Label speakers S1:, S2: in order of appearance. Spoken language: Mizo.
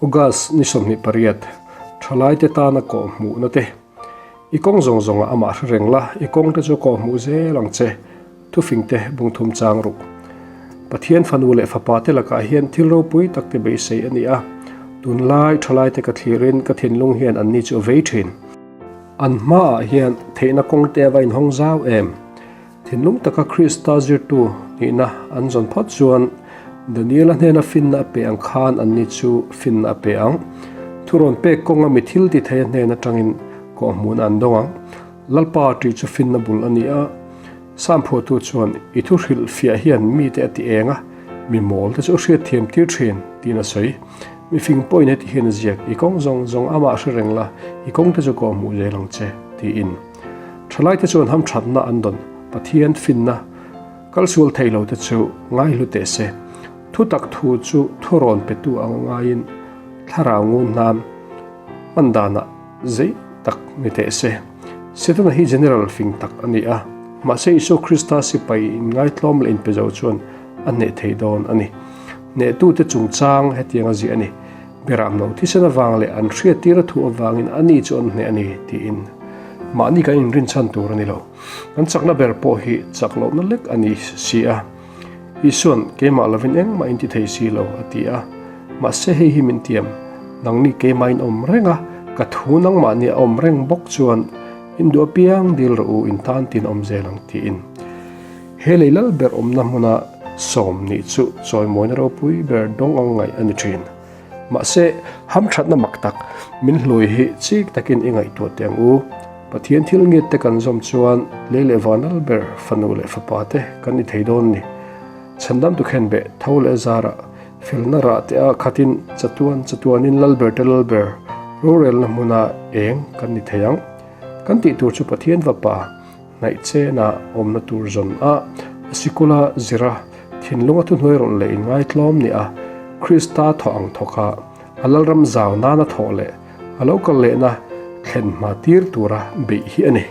S1: August ni 28, Thalaite tana kawhhmuhna te. I kawng zawng zawngah amah hre reng la, i kawngte chu kawhhmuh zel ang che. Thufingte bungthum chang ruk. Pathian fanu leh fapa te lakah hian thil ropui tak te beisei a ni a. Tunlai thalaite ka thlirin ka thinlung hian anni chu a vei thin. An hmaah hian theihna kawngte a va inhawng zau em? Thinlung taka Krista zirtu nihna an zawn phawt chuan Daniela hnena finna a pe ang khan anni chu finna a pe ang. Thurawn pek kawnga mi thil ti thei a hnen atangin kawhhmuhna an dawng ang. Lalpa ṭih chu finna bul a ni a. Sam phuahtu chuan, I thu hrilh fiah hian mite a ti eng a, mi mawl te chu a hriat thiam tir ṭhin, tiin a sawi. Mifing pawhin heti hian a ziak, I kawng zawng zawng amah hre reng la, i kawngte chu kawhhmuh zel ang che, tiin. Thalaite chuan hamthatna an dawn, Pathian finna kalsual thei lo te chu ngaihlu teh se. Thutak thu chu thurawn petu anga ngaiin thlarau ngun hnan hman danah zei tak ni teh se. Setana hi general fing tak a ni a, mahse Isua Krista sipai inngaitlawm leh inpe zo chuan a hneh thei dawn a ni. Hnehtute chungchang hetiang a ziah a ni. Beram lo thisen avang leh an hriattir a thu avangin a ni chu an hneh a ni, tiin. Mahni kan inrinchhan tur a ni lo. Kan chakna ber pawh hi chak lohna lek a ni si a. Isuan, Keimah lovin engmah in ti thei si lo, a ti a. Mahse hei hi min tiam, Nangni keimah in awm reng a, ka thu nangmahni a awm reng bawk chuan in duh apiang dil rawh u, in tan tin awm zel ang, tiin. He lei lal ber awmna hmuna sawm nih chu chawimawina ropui ber dawng ang ngaih a ni thin. Mahse, hamthatna mak tak min hlui hi chik takin i ngaihtuah teh ang u. Pathian thil ngiat te kan zawm chuan lei leh van lal ber fanu leh fapa te kan ni thei dawn a ni. Chhandamtu khenbeh tho leh zarah felna rah te a khatin chatuan chatuanin lal ber te lal ber rorelna hmuna eng kan ni thei ang. Kan tih tur chu Pathian vapa Hnaih chena awmna tur zawn a, a sikula zira thinlunga thuhnuai rawlh leh inngaitlawm ni a, Krista thawh ang thawka a Lalram zau nana thawh leh a lo kal lehna thlen hma tir tura beih hi a ni.